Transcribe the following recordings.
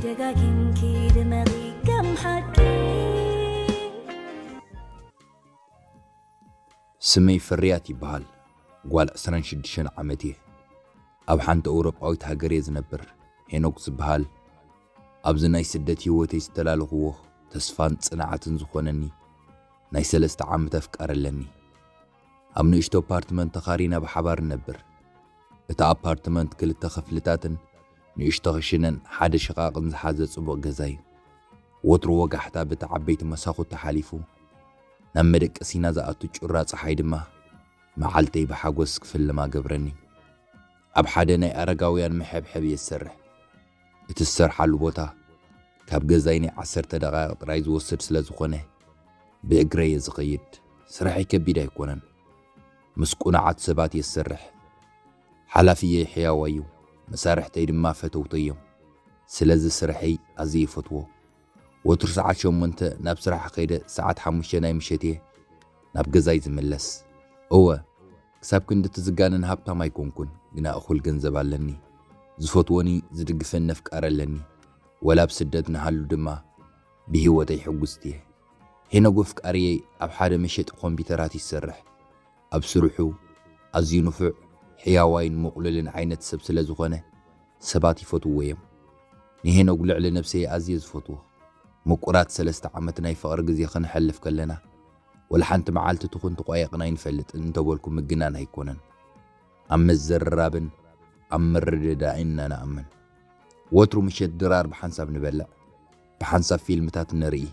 ደጋጊምኪ ድመቒ ከም ሓቂ። ስመይ ፍርያት ይበሃል። ጓል ዕስራን ሽዱሽተን ዓመት እየ። ኣብ ሓንቲ ኤውሮጳዊት ሃገር እየ ዝነብር። ሄኖክ ዝበሃል ኣብዚ ናይ ስደት ህይወተይ ዝተላለኽዎ ተስፋን ጽንዓትን ዝኾነኒ ናይ ሰለስተ ዓመት ኣፍቃሪ ኣለኒ። ኣብ ንእሽቶ ኣፓርትመንት ተኻሪና ብሓባር ንነብር። እቲ ኣፓርትመንት ክልተ ክፍልታትን ንእሽቶ ክሽነን ሓደ ሽቓቕን ዝሓዘ ጽቡቕ ገዛ እዩ። ወትሩ ወጋሕታ በቲ ዓበይቲ መሳኹቲ ሓሊፉ ናብ መደቀሲና ዝኣቱ ጩራ ጸሓይ ድማ መዓልተይ ብሓጎስ ክፍልማ ገብረኒ። ኣብ ሓደ ናይ ኣረጋውያን መሐብሐቢ እየ ዝሰርሕ። እቲ ዝሰርሓሉ ቦታ ካብ ገዛይ ናይ ዓሰርተ ደቓይቕ ጥራይ ዝወስድ ስለ ዝኾነ ብእግረይ እየ ዝኸይድ። ስራሐይ ከቢድ ኣይኮነን። ምስ ቁኑዓት ሰባት እየ ዝሰርሕ። ሓላፊየይ ሕያዋይ እዩ፣ መሳርሕተይ ድማ ፈተውተይ እዮም። ስለዚ ስርሐይ ኣዝየ ይፈትዎ። ወትሩ ሰዓት ሸሞንተ ናብ ስራሕ ከይደ ሰዓት ሓሙሽተ ናይ ምሸት እየ ናብ ገዛይ ዝምለስ። እወ ክሳብ ክንድቲ ዝጋነን ሃብታም ኣይኮንኩን፣ ግና እኹል ገንዘብ ኣለኒ። ዝፈትወኒ ዝድግፈኒ ኣፍቃሪ ኣለኒ። ወላ ኣብ ስደት ንሃሉ ድማ ብህይወተይ ሕጉስቲ እየ። ሄኖግ ኣፍቃሪየይ ኣብ ሓደ መሸጢ ኮምፒተራት ይሰርሕ። ኣብ ስርሑ ኣዝዩ ንፉዕ፣ ሕያዋይን ምቕሉልን ዓይነት ሰብ ስለ ዝኾነ ሰባት ይፈትውዎ እዮም። ንሄኖግ ልዕሊ ነብሰይ ኣዝየ ዝፈትዎ። ምቁራት ሰለስተ ዓመት ናይ ፍቕሪ ግዜ ከነሕልፍ ከለና ወላ ሓንቲ መዓልቲ ትኹን ተቋየቕና ኣይንፈልጥን እንተበልኩ ምግናን ኣይኮነን። ኣብ ምዝርራብን ኣብ ምርድዳእን ኢና ንኣምን። ወትሩ ምሸት ድራር ብሓንሳብ ንበልዕ፣ ብሓንሳብ ፊልምታት ንርኢ፣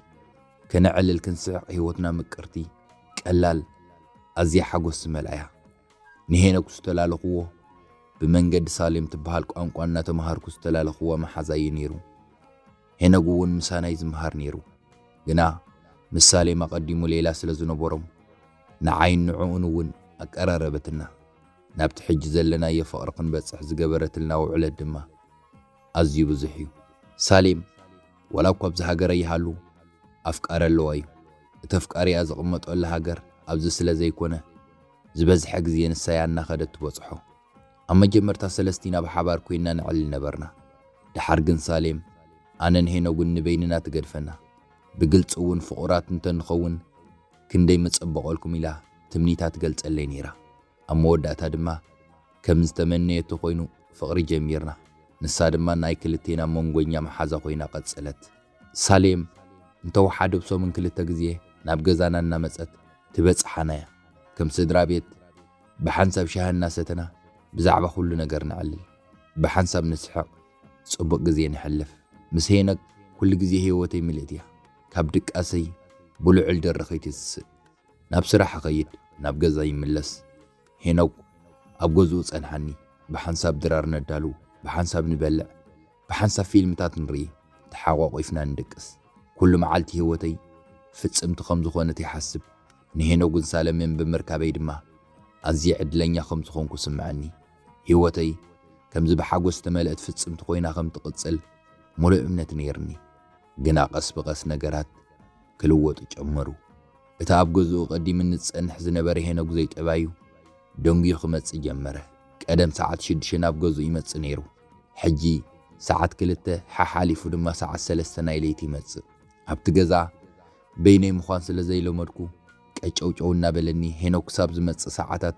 ከነዕልል ክንስሕቕ ህይወትና ምቅርቲ፣ ቀላል፣ ኣዝያ ሓጎስ ዝመልኣያ። ንሄኖክ ዝተላለኽዎ ብመንገዲ ሳሌም ትበሃል ቋንቋ እናተምሃርኩ ዝተላለኽዎ መሓዛይ እዩ ነይሩ። ሄኖግ እውን ምሳናይ ዝምሃር ነይሩ። ግና ምስ ሳሌም ኣቐዲሙ ሌላ ስለ ዝነበሮም ንዓይን ንዕኡን እውን ኣቀራረበትና። ናብቲ ሕጂ ዘለናዮ ፍቕሪ ክንበጽሕ ዝገበረትልና ውዕለት ድማ ኣዝዩ ብዙሕ እዩ። ሳሌም ዋላ እኳ ኣብዚ ሃገር ኣይሃሉ ኣፍቃሪ ኣለዋ እዩ። እቲ ኣፍቃሪኣ ዝቕመጠሉ ሃገር ኣብዚ ስለ ዘይኮነ ዝበዝሐ ግዜ ንሳያ እናኸደት ትበጽሖ። ኣብ መጀመርታ ሰለስቲና ብሓባር ኮይና ነዕልል ነበርና። ደሓር ግን ሳሌም ኣነን ሄኖግን ንበይንና ትገድፈና። ብግልጺ እውን ፍቑራት እንተንኸውን ክንደይ ምጸበቐልኩም ኢላ ትምኒታ ትገልጸለይ ነይራ። ኣብ መወዳእታ ድማ ከም ዝተመነየቶ ኮይኑ ፍቕሪ ጀሚርና። ንሳ ድማ ናይ ክልቴና መንጎኛ መሓዛ ኮይና ቀጸለት። ሳሌም እንተወሓደ ብሰሙን ክልተ ግዜ ናብ ገዛና እናመጸት ትበጽሓና እያ። ከም ስድራ ቤት ብሓንሳብ ሻሂ እናሰተና ብዛዕባ ኩሉ ነገር ነዕልል። ብሓንሳብ ንስሕቕ፣ ጽቡቕ ግዜ ነሕልፍ። ምስ ሄኖግ ኩሉ ግዜ ህይወተይ ምልእቲ እያ። ካብ ድቃሰይ ብልዑል ደረኸይ ትስእ። ናብ ስራሕ እኸይድ፣ ናብ ገዛ ይምለስ። ሄኖግ ኣብ ገዝኡ ጸንሓኒ። ብሓንሳብ ድራር ነዳሉ፣ ብሓንሳብ ንበልዕ፣ ብሓንሳብ ፊልምታት ንርኢ፣ ተሓቋቒፍና ንድቅስ። ኩሉ መዓልቲ ህይወተይ ፍጽምቲ ከም ዝኾነት ይሓስብ። ንሄኖግን ሳለሜን ብምርካበይ ድማ ኣዝየ ዕድለኛ ከም ዝኾንኩ ስምዐኒ። ህይወተይ ከምዚ ብሓጎስ ዝተመልአት ፍጽምቲ ኮይና ከም ትቕጽል ሙሉእ እምነት ነይርኒ። ግና ቀስ ብቐስ ነገራት ክልወጡ ጀመሩ። እቲ ኣብ ገዝኡ ቀዲምኒ ዝጸንሕ ዝነበረ ሄኖግ ዘይጠባዩ ደንጉዩ ክመጽእ ጀመረ። ቀደም ሰዓት ሽዱሽተ ናብ ገዝኡ ይመጽእ ነይሩ። ሕጂ ሰዓት ክልተ ሓሓሊፉ ድማ ሰዓት ሰለስተ ናይ ለይቲ ይመጽእ። ኣብቲ ገዛ በይነይ ምዃን ስለ ዘይለመድኩ ቀጨውጨው እናበለኒ ሄኖግ ክሳብ ዝመጽእ ሰዓታት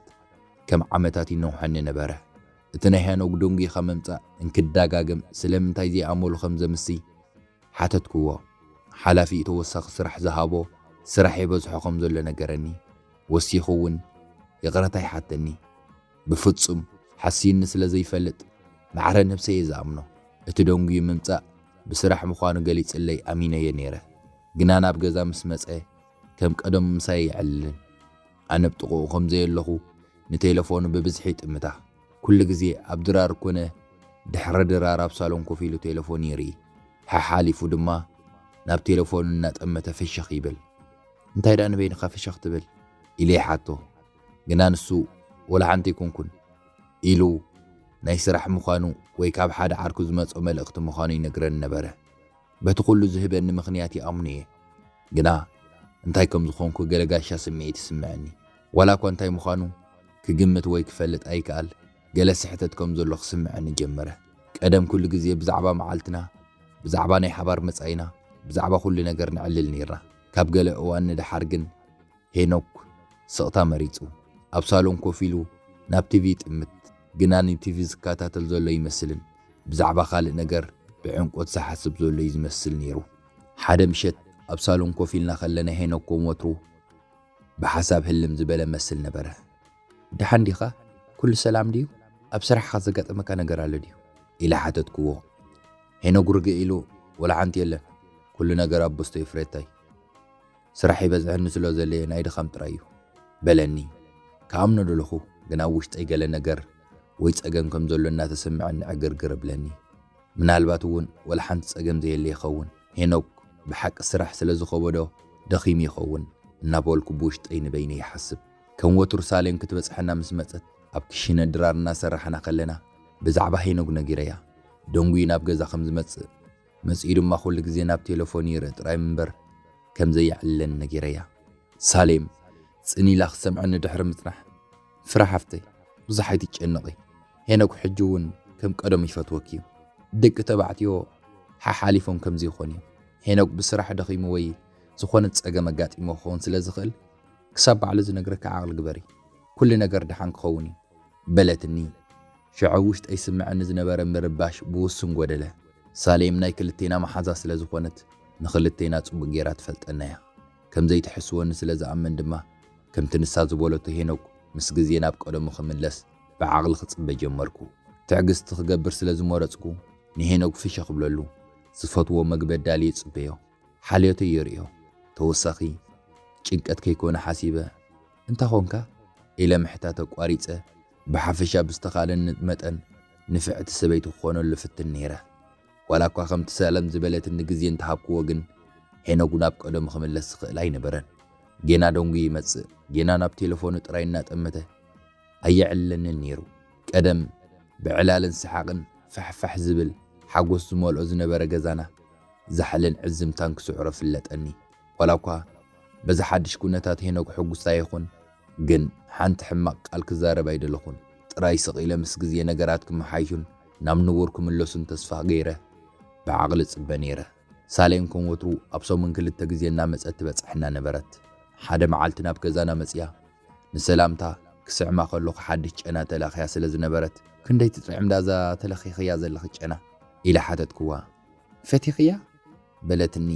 ከም ዓመታት ይነውሐኒ ነበረ። እቲ ናይ ሄኖግ ደንጉኻ ምምጻእ እንክዳጋገም ስለምንታይ ዘይኣመሉ ከም ዘምሲ ሓተትክዎ። ሓላፊ ተወሳኺ ስራሕ ዝሃቦ ስራሕ የበዝሖ ከም ዘሎ ነገረኒ። ወሲኹ እውን ይቕረታ ይሓተኒ። ብፍጹም ሓስይኒ ስለ ዘይፈልጥ ማዕረ ነብሰይ እየ ዝኣምኖ። እቲ ደንጉዩ ምምጻእ ብስራሕ ምዃኑ ገሊጽለይ ኣሚነዮ ነይረ። ግና ናብ ገዛ ምስ መጸ ከም ቀደሙ ምሳይ ኣይዕልልን። ኣነ ኣብ ጥቕኡ ከም ዘየለኹ ንቴለፎኑ ብብዝሒ ይጥምታ። ኩሉ ግዜ ኣብ ድራር ኮነ ድሕሪ ድራር ኣብ ሳሎን ኮፍ ኢሉ ቴለፎን ይርኢ። ሓሓሊፉ ድማ ናብ ቴለፎኑ እናጠመተ ፍሽኽ ይብል። እንታይ ደኣ ንበይንኻ ፍሽኽ ትብል? ኢለ ይሓቶ። ግና ንሱ ወላ ሓንቲ ኣይኮንኩን ኢሉ ናይ ስራሕ ምዃኑ ወይ ካብ ሓደ ዓርኩ ዝመጾ መልእኽቲ ምዃኑ ይነግረኒ ነበረ። በቲ ኩሉ ዝህበኒ ምኽንያት ይኣምኖ እየ። ግና እንታይ ከም ዝኾንኩ ገለ ጋሻ ስምዒት ይስምዐኒ። ዋላ እኳ እንታይ ምዃኑ ክግምት ወይ ክፈልጥ ኣይከኣል፣ ገለ ስሕተት ከም ዘሎ ክስምዐኒ ጀመረ። ቀደም ኩሉ ግዜ ብዛዕባ መዓልትና ብዛዕባ ናይ ሓባር መጻኢና፣ ብዛዕባ ኩሉ ነገር ነዕልል ነይርና። ካብ ገለ እዋን ንደሓር ግን ሄኖክ ስቕታ መሪጹ። ኣብ ሳሎን ኮፍ ኢሉ ናብ ቲቪ ይጥምት፣ ግና ንቲቪ ዝከታተል ዘሎ ይመስልን ብዛዕባ ካልእ ነገር ብዕምቆት ዝሓስብ ዘሎ እዩ ዝመስል ነይሩ። ሓደ ምሸት ኣብ ሳሎን ኮፍ ኢልና ከለና ሄኖክ ከም ወትሩ ብሓሳብ ህልም ዝበለ መስል ነበረ። ደሓን ዲኻ? ኩሉ ሰላም ድዩ? ኣብ ስራሕኻ ዘጋጠመካ ነገር ኣሎ ድዩ? ኢለ ሓተትክዎ። ሄኖክ ርግእ ኢሉ፣ ወላ ሓንቲ የለን፣ ኩሉ ነገር ኣብ ቦስቶ እዩ ፍሬታይ። ስራሕ ይበዝሐኒ ስለ ዘለ ናይ ድኻም ጥራይ እዩ በለኒ። ክኣምኖ ደለኹ፣ ግን ኣብ ውሽጠይ ገለ ነገር ወይ ጸገም ከም ዘሎ እናተሰምዐኒ ዕግርግር እብለኒ። ምናልባት እውን ወላ ሓንቲ ጸገም ዘየለ ይኸውን። ሄኖክ ብሓቂ ስራሕ ስለ ዝኸበዶ ደኺሙ ይኸውን እናበልኩ ብውሽጠይ ንበይነይ ይሓስብ። ከም ወትሩ ሳሌም ክትበጽሐና ምስ መጸት ኣብ ክሽነ ድራር እናሰራሕና ከለና ብዛዕባ ሄኖክ ነጊረያ። ደንጉዩ ናብ ገዛ ከም ዝመጽእ መጺኡ ድማ ኩሉ ግዜ ናብ ቴሌፎን ይርኢ ጥራይ እምበር ከም ዘየዕልለኒ ነጊረያ። ሳሌም ጽን ኢላ ክትሰምዐኒ ድሕሪ ምጽናሕ፣ ፍረ ሓፍተይ፣ ብዙሕ ኣይትጨነቒ። ሄኖክ ሕጂ እውን ከም ቀደሙ ይፈትወኪ እዩ። ደቂ ተባዕትዮ ሓሓሊፎም ከምዚ ይኾኑ እዮም። ሄኖክ ብስራሕ ደኺሙ ወይ ዝኾነ ጸገም ኣጋጢሞ ክኸውን ስለ ዝኽእል፣ ክሳብ ባዕሉ ዝነግረኪ ዓቕሊ ግበሪ። ኩሉ ነገር ደሓን ክኸውን እዩ በለትኒ። ሽዑ ውሽጠይ ስምዐኒ ዝነበረ ምርባሽ ብውሱን ጎደለ። ሳሌም ናይ ክልቴና መሓዛ ስለ ዝኾነት ንኽልቴና ጽቡቕ ጌራ ትፈልጠና እያ። ከም ዘይትሕስወኒ ስለ ዝኣምን ድማ ከምቲ ንሳ ዝበለቶ ሄኖክ ምስ ግዜ ናብ ቀደሙ ክምለስ ብዓቕሊ ክጽበ ጀመርኩ። ትዕግስቲ ክገብር ስለ ዝመረጽኩ ንሄኖክ ፍሸ ክብለሉ ዝፈትዎ መግቢ ኣዳልየ ይጽበዮ። ሓልዮተይ የርእዮ። ተወሳኺ ጭንቀት ከይኮነ ሓሲበ፣ "እንታይ ኾንካ?" ኢለ ምሕታት ኣቋሪጸ፣ ብሓፈሻ ብዝተኻለኒ መጠን ንፍዕቲ ሰበይቲ ክኾነሉ ፍትን ነይረ። ዋላ እኳ ከምቲ ሰለም ዝበለትኒ ግዜ እንተሃብክዎ ግን፣ ሄኖክ ናብ ቀደሙ ክምለስ ዝኽእል ኣይነበረን። ጌና ደንጉዩ ይመጽእ፣ ጌና ናብ ቴሌፎኑ ጥራይ እናጠመተ ኣየዕልለንን ነይሩ። ቀደም ብዕላልን ሰሓቕን ፋሕፋሕ ዝብል ሓጎስ ዝመልኦ ዝነበረ ገዛና ዛሕልን ዕዝምታን ክስዕሮ ፍለጠኒ። ዋላ እኳ በዚ ሓድሽ ኩነታት ሄኖክ ሕጉስ ኣይኹን፣ ግን ሓንቲ ሕማቕ ቃል ክዛረብ ኣይደለኹን። ጥራይ ስቕ ኢለ ምስ ግዜ ነገራት ክመሓይሹን ናብ ንቡር ክምለሱን ተስፋ ገይረ ብዓቕሊ ጽበ ነይረ። ሳሌም ከም ወትሩ ኣብ ሰሙን ክልተ ግዜ እናመጸት ትበጽሐና ነበረት። ሓደ መዓልቲ ናብ ገዛና መጽያ ንሰላምታ ክስዕማ ከለኹ ሓድሽ ጨና ተላኽያ ስለ ዝነበረት፣ "ክንደይ ትጥዕም ዳዛ ተለኺኽያ ዘለኺ ጨና?" ኢለ ሓተትክዋ። "ፈቲኽያ?" በለትኒ።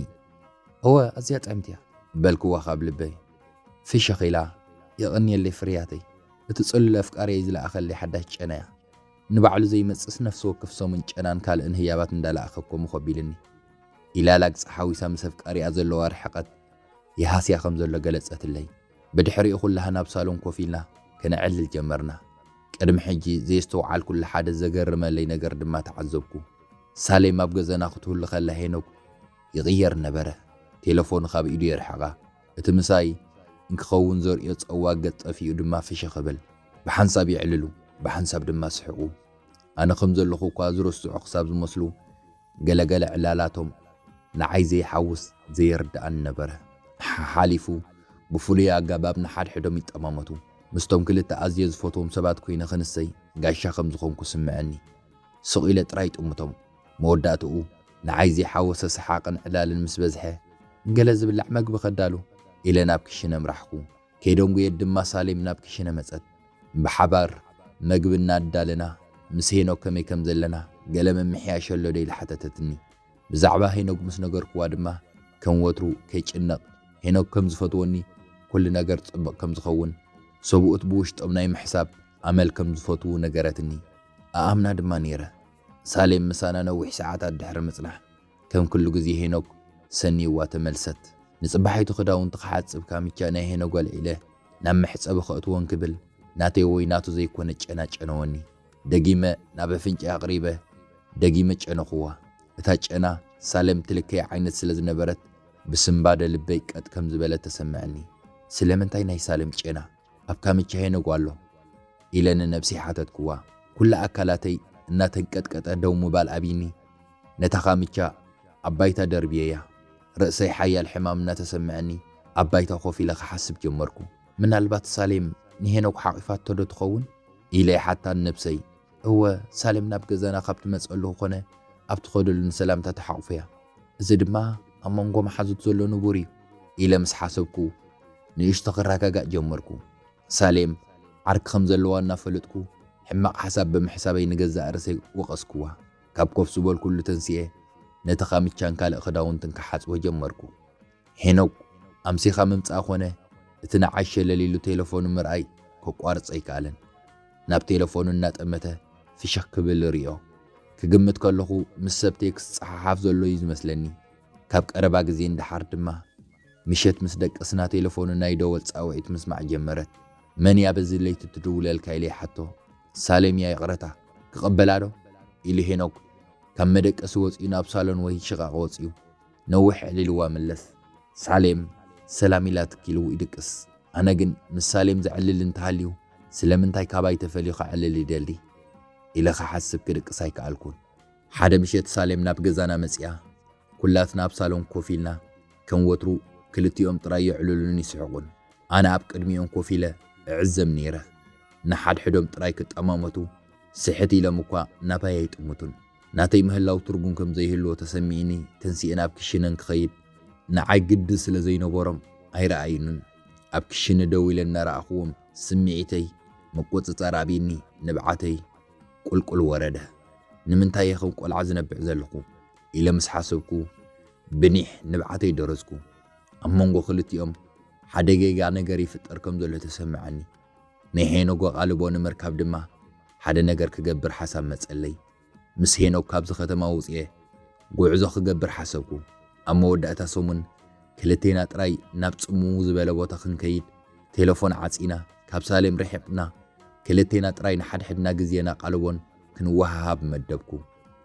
"እወ፣ ኣዝያ ጥዕምቲ እያ" በልክዋ ካብ ልበይ። ፍሽኽ ኢላ፣ "የቐንየለይ ፍርያተይ፣ እቲ ጽሉል ኣፍቃሪየይ ዝለኣኸለይ ሓዳሽ ጨና እያ። ንባዕሉ ዘይመጽእስ ነፍሲ ወከፍ ሰሙን ጨናን ካልእን ህያባት እንዳለኣኸ እኮ ምኾቢልኒ" ኢላ ላግጺ ሓዊሳ ምስ ኣፍቃሪኣ ዘለዋ ርሕቀት ይሃስያ ከም ዘሎ ገለጸትለይ። ብድሕሪኡ ኩላህና ኣብ ሳሎን ኮፍ ኢልና ከነዕልል ጀመርና። ቅድሚ ሕጂ ዘየስተውዓልኩሉ ሓደ ዘገርመለይ ነገር ድማ ተዓዘብኩ። ሳሌም ኣብ ገዛና ክትህሉ ከላ ሄኖክ ይቕየር ነበረ። ቴለፎኑ ካብ ኢዱ የርሕቓ። እቲ ምሳይ እንክኸውን ዘርእዮ ጸዋ ገጽ ጠፊኡ ድማ ፍሽኽ ይብል። ብሓንሳብ የዕልሉ፣ ብሓንሳብ ድማ ስሕቑ። ኣነ ከም ዘለኹ እኳ ዝረስዑ ክሳብ ዝመስሉ ገለገለ ዕላላቶም ንዓይ ዘይሓውስ ዘየርድኣኒ ነበረ። ሓሓሊፉ ብፍሉይ ኣገባብ ንሓድሕዶም ይጠማመቱ። ምስቶም ክልተ ኣዝየ ዝፈትዎም ሰባት ኮይነ ክንሰይ ጋሻ ከም ዝኾንኩ ስምዐኒ። ስቕ ኢለ ጥራይ ጥምቶም። መወዳእትኡ ንዓይ ዘይሓወሰ ሰሓቕን ዕላልን ምስ በዝሐ፣ "ገለ ዝብላዕ መግቢ ከዳሉ" ኢለ ናብ ክሽነ ኣምራሕኩ። ከይደንጉየት ድማ ሳሌም ናብ ክሽነ መጸት። ብሓባር መግቢ እናዳለና ምስ ሄኖክ ከመይ ከም ዘለና ገለ ምምሕያሽ ኣሎ ዶ ኢላ ሓተተትኒ። ብዛዕባ ሄኖክ ምስ ነገርክዋ ድማ ከም ወትሩ ከይጭነቕ፣ ሄኖክ ከም ዝፈትወኒ፣ ኩሉ ነገር ጽቡቕ ከም ዝኸውን፣ ሰብኡት ብውሽጦም ናይ ምሕሳብ ኣመል ከም ዝፈትዉ ነገረትኒ። ኣኣምና ድማ ነይረ። ሳሌም ምሳና ነዊሕ ሰዓታት ድሕሪ ምጽናሕ፣ ከም ኩሉ ግዜ ሄኖክ ሰንይዋ ተመልሰት። ንጽባሒቱ ክዳውንቲ ክሓጽብ ካምቻ ናይ ሄኖክ ኣልዒለ ናብ መሕጸቢ ከእትዎ እንክብል፣ ናተይ ወይ ናቱ ዘይኮነ ጨና ጨነወኒ። ደጊመ ናብ ኣፍንጫ ኣቕሪበ፣ ደጊመ ጨነኹዋ። እታ ጨና ሳሌም ትልከይ ዓይነት ስለ ዝነበረት፣ ብስንባደ ልበይ ቀጥ ከም ዝበለ ተሰምዐኒ። ስለምንታይ ናይ ሳሌም ጨና ኣብ ካምቻ ሄኖክ ኣሎ? ኢለ ንነብሰይ ሓተትክዋ። ኩሉ ኣካላተይ እናተንቀጥቀጠ ደው ምባል ኣብይኒ። ነታ ካምቻ ኣብ ባይታ ደርብየያ። ርእሰይ ሓያል ሕማም እናተሰምዐኒ ኣብ ባይታ ኮፍ ኢለ ክሓስብ ጀመርኩ። ምናልባት ሳሌም ንሄኖክ ሓቒፋቶ ዶ ትኸውን? ኢለ ይሓታ ንነብሰይ። እወ፣ ሳሌም ናብ ገዛና ካብ ትመጸሉ ኮነ ኣብ ትኸደሉ ንሰላምታ ተሓቑፈያ። እዚ ድማ ኣብ መንጎ መሓዙት ዘሎ ንቡር እዩ ኢለ ምስ ሓሰብኩ፣ ንእሽቶ ክረጋጋእ ጀመርኩ። ሳሌም ዓርኪ ከም ዘለዋ እናፈለጥኩ፣ ሕማቕ ሓሳብ ብምሕሳበይ ንገዛእ ርእሰይ ወቐስኩዋ። ካብ ኮፍ ዝበልኩሉ ተንሲኤ፣ ነቲ ካምቻን ካልእ ክዳውንትን ክሓጽቦ ጀመርኩ። ሄኖክ ኣምሲኻ ምምጻእ ኮነ፣ እቲ ንዓይ ሸለል ኢሉ ቴለፎኑ ምርኣይ ከቋርጽ ኣይከኣለን። ናብ ቴለፎኑ እናጠመተ ፍሽኽ ክብል ርእዮ። ክግምት ከለኹ ምስ ሰብ ቴክስት ጸሓሓፍ ዘሎ እዩ ዝመስለኒ። ካብ ቀረባ ግዜ ንደሓር ድማ ምሸት ምስ ደቀስና ቴለፎኑ ናይ ደወል ጻውዒት ምስማዕ ጀመረት። መን እያ በዚ ለይቲ ትድውለልካ ኢለ ይሓቶ። ሳሌም እያ ይቕረታ። ክቕበላ ዶ? ኢሉ ሄኖክ ካብ መደቀሲ ወጺኡ ናብ ሳሎን ወይ ሽቓቕ ወጺኡ። ነዊሕ ኣዕሊልዋ መለስ። ሳሌም ሰላም ኢላ ትኪሉ ይድቅስ። ኣነ ግን ምስ ሳሌም ዘዕልል እንተሃልዩ ስለምንታይ ካባይ ተፈልዩ ከዕልል ይደሊ? ኢለ ክሓስብ ክድቅስ ኣይከኣልኩን። ሓደ ምሸት ሳሌም ናብ ገዛና መጺኣ። ኩላትና ኣብ ሳሎን ኮፍ ኢልና ከም ወትሩ ክልቲኦም ጥራይ የዕልሉን ይስሕቑን። ኣነ ኣብ ቅድሚኦም ኮፍ ኢለ እዕዘብ ነይረ። ንሓድሕዶም ጥራይ ክጠማመቱ ስሕት ኢሎም እኳ ናባይ ኣይጥምቱን። ናተይ ምህላው ትርጉም ከም ዘይህልዎ ተሰሚዕኒ ተንሲኤ ናብ ክሽነ እንክኸይድ ንዓይ ግዲ ስለ ዘይነበሮም ኣይረኣዩንን። ኣብ ክሽነ ደው ኢለ እናረኣኽዎም ስምዒተይ ምቁጽጻር ኣብይኒ ንብዓተይ ቁልቁል ወረደ። ንምንታይ እየ ከም ቆልዓ ዝነብዕ ዘለኹ? ኢለ ምስ ሓሰብኩ ብኒሕ ንብዓተይ ደረዝኩ። ኣብ መንጎ ክልቲኦም ሓደ ጌጋ ነገር ይፍጠር ከም ዘሎ ተሰምዓኒ። ናይ ሄኖክ ኣቓልቦ ንምርካብ ድማ ሓደ ነገር ክገብር ሓሳብ መጸለይ። ምስ ሄኖክ ካብዚ ከተማ ውጽኤ ጉዕዞ ክገብር ሓሰብኩ። ኣብ መወዳእታ ሰሙን ክልቴና ጥራይ ናብ ጽምው ዝበለ ቦታ ክንከይድ ቴለፎን ዓጺና ካብ ሳሌም ርሒቕና ክልቴና ጥራይ ንሓድሕድና ግዜን ኣቓልቦን ክንወሃሃብ መደብኩ።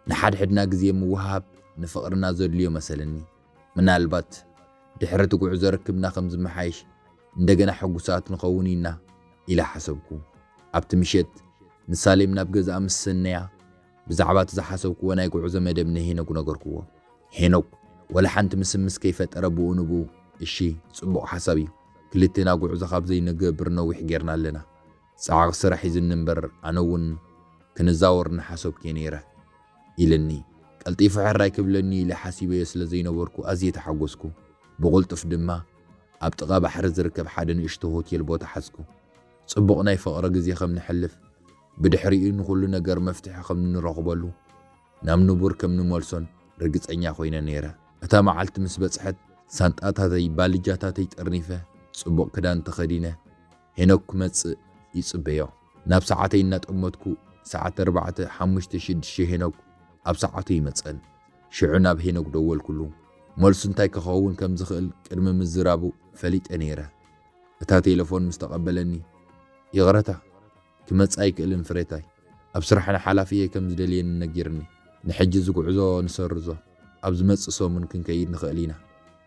ንሓድሕድና ግዜ ምውሃሃብ ንፍቕርና ዘድልዮ መሰለኒ። ምናልባት ድሕሪ እቲ ጉዕዞ ርክብና ከም ዝመሓየሽ እንደገና ሕጉሳት ንኸውን ኢና ኢለ ሓሰብኩ። ኣብቲ ምሸት ንሳሌም ናብ ገዛኣ ምስ ሰነያ ብዛዕባ እቲ ዝሓሰብክዎ ናይ ጉዕዞ መደብ ንሄኖክ ነገርክዎ። ሄኖክ ወላ ሓንቲ ምስምስ ከይፈጠረ ብኡ ንብኡ እሺ ጽቡቕ ሓሳብ እዩ፣ ክልቴና ጉዕዞ ካብ ዘይንገብር ነዊሕ ጌርና ኣለና፣ ጸዓቕ ስራሕ ሒዝኒ እምበር ኣነ እውን ክንዛወር እናሓሰብኩ እየ ነይረ ኢልኒ። ቀልጢፉ ሕራይ ክብለኒ ኢለ ሓሲበዮ ስለ ዘይነበርኩ ኣዝየ ተሓጎስኩ። ብቕልጡፍ ድማ ኣብ ጥቓ ባሕሪ ዝርከብ ሓደ ንእሽቶ ሆቴል ቦታ ሓዝኩ። ጽቡቕ ናይ ፍቕሪ ግዜ ከም ንሕልፍ፣ ብድሕሪኡ ንኹሉ ነገር መፍትሒ ከም እንረኽበሉ ናብ ንቡር ከም ንመልሶን ርግጸኛ ኮይነ ነይረ። እታ መዓልቲ ምስ በጽሐት ሳንጣታተይ፣ ባልጃታተይ ጠርኒፈ፣ ጽቡቕ ክዳን ተኸዲነ ሄኖክ ክመጽእ ይጽበዮ። ናብ ሰዓተይ እናጠመትኩ ሰዓት ኣርባዕተ፣ ሓሙሽተ፣ ሽዱሽተ ሄኖክ ኣብ ሰዓቱ ይመጸን። ሽዑ ናብ ሄኖክ ደወልኩሉ። መልሱ እንታይ ክኸውን ከም ዝኽእል ቅድሚ ምዝራቡ ፈሊጠ ነይረ። እታ ቴለፎን ምስ ተቐበለኒ፣ ይቕረታ፣ ክመጽእ ኣይክእልን ፍሬታይ። ኣብ ስራሕና ሓላፊ እየ ከም ዝደልየኒ ነጊርኒ። ንሕጂ እዚ ጉዕዞ ንሰርዞ። ኣብ ዝመጽእ ሰሙን ክንከይድ ንኽእል ኢና።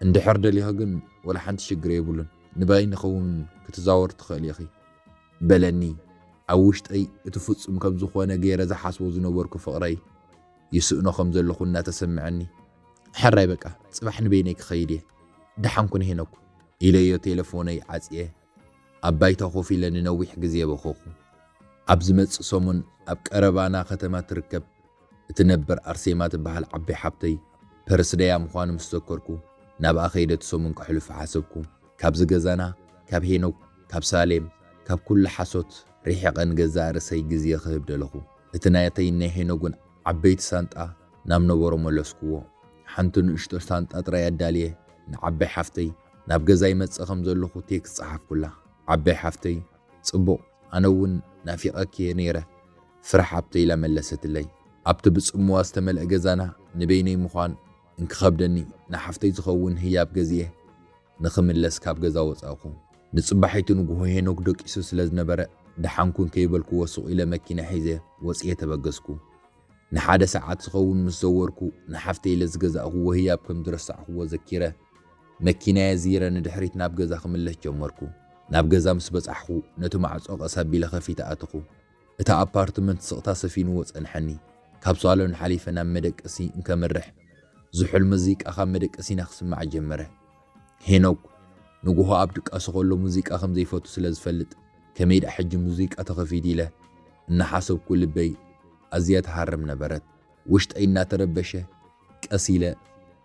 እንድሕር ደሊኺ ግን ወላ ሓንቲ ሽግር የብሉን። ንበይንኺ እውን ክትዛወር ትኽእሊ ኢኺ በለኒ። ኣብ ውሽጠይ እቲ ፍጹም ከም ዝኾነ ገይረ ዝሓስቦ ዝነበርኩ ፍቕረይ ይስእኖ ከም ዘለኹ እናተሰምዐኒ፣ ሕራይ በቃ ጽባሕ ንበይነይ ክኸይድ እየ። ደሓን ኩን ሄኖክ ኢለዮ ቴለፎነይ ዓጽየ ኣብ ባይታ ኮፍ ኢለ ንነዊሕ ግዜ በኸኹ። ኣብ ዝመጽእ ሰሙን ኣብ ቀረባና ከተማ ትርከብ እትነብር ኣርሴማ ትበሃል ዓባይ ሓብተይ ፐርስደያ ምዃኑ ምስ ዘከርኩ ናብኣ ከይደ እቲ ሰሙን ከሕልፎ ሓሰብኩ። ካብዚ ገዛና፣ ካብ ሄኖክ፣ ካብ ሳሌም፣ ካብ ኩሉ ሓሶት ርሒቐ ንገዛእ ርእሰይ ግዜ ክህብ ደለኹ። እቲ ናተይን ናይ ሄኖግን ዓበይቲ ሳንጣ ናብ ነበሮ መለስኩዎ። ሓንቲ ንእሽቶ ሳንጣ ጥራይ ኣዳልየ ንዓባይ ሓፍተይ ናብ ገዛ ይመጽእ ከም ዘለኹ ቴክስት ጸሓፍኩላ። ዓባይ ሓፍተይ፣ ጽቡቕ፣ ኣነ እውን ናፊቐኪ እየ ነይረ፣ ፍረ ሓብተይ ኢላ መለሰትለይ። ኣብቲ ብጽምዋ ዝተመልአ ገዛና ንበይነይ ምዃን እንክኸብደኒ ንሓፍተይ ዝኸውን ህያብ ገዚኤ ንኽምለስ ካብ ገዛ ወጻእኩ። ንጽባሒቱ ንግሆ ሄኖክ ደቂሱ ስለ ዝነበረ ደሓንኩን ከይበልክዎ ሱቕ ኢለ መኪና ሒዘ ወጺኤ ተበገስኩ። ንሓደ ሰዓት ዝኸውን ምስ ዘወርኩ ንሓፍተይ ኢለ ዝገዛእክዎ ህያብ ከም ዝረሳዕክዎ ዘኪረ መኪናየ ዚረ ንድሕሪት ናብ ገዛ ክምለስ ጀመርኩ። ናብ ገዛ ምስ በጻሕኩ ነቲ ማዕጾ ቀስ ኣቢለ ከፊተ ኣተኹ። እቲ ኣፓርትመንት ስቕታ ሰፊንዎ ጸንሐኒ። ካብ ሳሎን ሓሊፈ ናብ መደቀሲ እንከምርሕ ዝሑል ሙዚቃ ካብ መደቀሲና ክስማዕ ጀመረ። ሄኖክ ንግሆ ኣብ ድቃሱ ከሎ ሙዚቃ ከም ዘይፈቱ ስለ ዝፈልጥ ከመይ ደኣ ሕጂ ሙዚቃ ተኸፊት ኢለ እናሓሰብኩ ልበይ ኣዝያ ትሃርም ነበረት። ውሽጠይ እናተረበሸ ቀስ ኢለ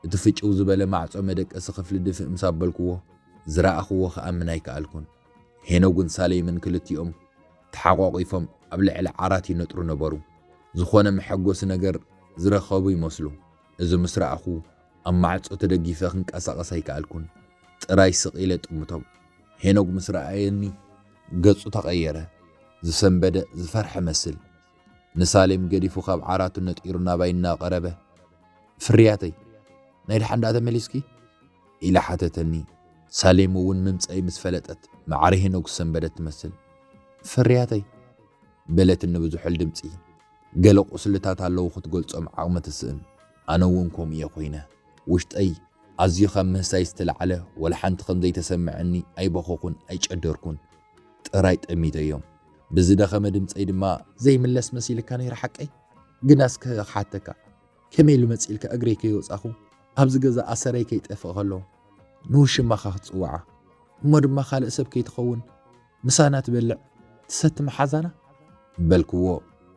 እቲ ፍጭው ዝበለ ማዕጾ መደቀሲ ክፍሊ ድፍእ ምስ ኣበልክዎ ዝረኣኽዎ ክኣምን ኣይከኣልኩን። ሄኖግን ሳሌምን ክልቲኦም ተሓቋቒፎም ኣብ ልዕሊ ዓራት ይነጥሩ ነበሩ። ዝኾነ መሐጎሲ ነገር ዝረኸቡ ይመስሉ። እዚ ምስ ረኣኹ ኣብ ማዕጾ ተደጊፈ ክንቀሳቐስ ኣይከኣልኩን። ጥራይ ስቕ ኢለ ጥምቶም። ሄኖግ ምስ ረኣየኒ ገጹ ተቐየረ። ዝሰንበደ ዝፈርሐ መስል። ንሳሌም ገዲፉ ካብ ዓራቱ ነጢሩ ናባይ እናቐረበ፣ "ፍርያተይ፣ ናይ ደሓን ደኣ ተመሊስኪ?" ኢላ ሓተተኒ። ሳሌም እውን ምምጸይ ምስ ፈለጠት ማዕረ ሄኖግ ዝሰንበደት ትመስል። "ፍርያተይ?" በለትኒ ብዙሑል ድምጺ። ገለ ቁስልታት ኣለዉ ክትገልጾም ዓቕሚ ትስእን። ኣነ እውን ከምኡ እየ ኮይነ። ውሽጠይ ኣዝዩ ካብ ምህሳይ ዝተላዕለ ወላ ሓንቲ ከም ዘይተሰምዐኒ ኣይበኸኹን ኣይጨደርኩን። ጥራይ ጠሚተዮም። ብዝደኸመ ድምጸይ ድማ፣ "ዘይምለስ መሲልካ ነይሩ ሓቀይ? ግናስ ከ-፣ ክሓተካ፣ ከመይ ኢሉ መጺእልካ እግረይ ከይወጻኹ ኣብዚ ገዛ ኣሰረይ ከይጠፍእ ከሎ ንውሽማኻ ክትጽውዓ፣ እሞ ድማ ካልእ ሰብ ከይትኸውን ምሳና ትበልዕ ትሰቲ መሓዛና?" በልክዎ።